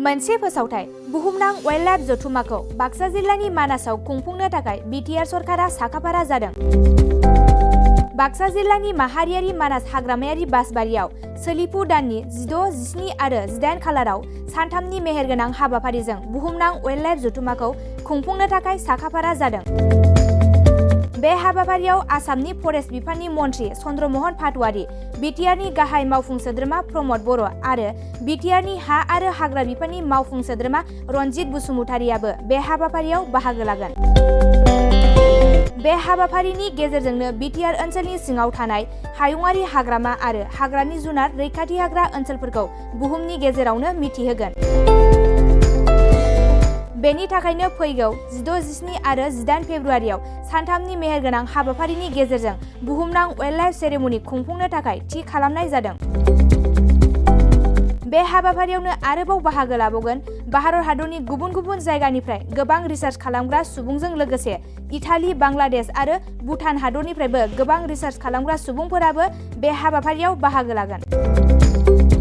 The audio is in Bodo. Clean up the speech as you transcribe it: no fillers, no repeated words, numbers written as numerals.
मोनसे फोसावथाय बुहुमनां वाइल्डलाइफ जथुम्माखौ बाक्सा जिल्लानि मानासाव खुंफुंनो थाखाय बिटिआर सरकारा साखाफारा जादों। बाक्सा जिल्लानि माहारियारि मानास हाग्रामायारि बासबारियाव सोलिफु दाननि 16, 17 आरो 18 खालाराव सानथामनि मेहेरगोनां हाबाफारिजों बुहुमनां वाइल्डलाइफ जथुम्माखौ खुंफुंनो थाखाय साखाफारा जादों। बे हाबाफारियाव आसामनि फरेस्ट बिफाननि मन्थ्रि चन्द्रमोहन पाटवारी, बिटिआरनि गाहाय मावफुं सोद्रोमा प्रमद बर' आरो बिटिआरनि हा आरो हाग्रा बिफाननि मावफुं सोद्रोमा रनजित बसुमतारियाबो बे हाबाफारियाव बाहागो लागोन। बे हाबाफारिनि गेजेरजोंनो बिटिआर ओनसोलनि सिङाव थानाय हायुङारि हाग्रामा आरो हाग्रानि जुनार रैखाथि होग्रा ओनसोलफोरखौ बुहुमनि गेजेरावनो मिथिहोगोन। बेनि थाखायनो फैगौ 16, 17 आरो 18 फेब्रुआरियाव सानथामनि मेहेरगोनां हाबाफारिनि गेजेरजों बुहुमनां वाइल्डलाइफ सेरेमनि खुंफुंनो थाखाय थि खालामनाय जादों। बे हाबाफारियावनो आरोबाव बाहागो लाबावगोन भारत हादरनि गुबुन गुबुन जायगानिफ्राय गोबां रिसार्च खालामग्रा सुबुंजों लोगोसे इटाली, बांलादेश आरो भुटान हादरनिफ्रायबो गोबां रिसार्च खालामग्रा सुबुंफोराबो बे हाबाफारियाव बाहागो लागोन।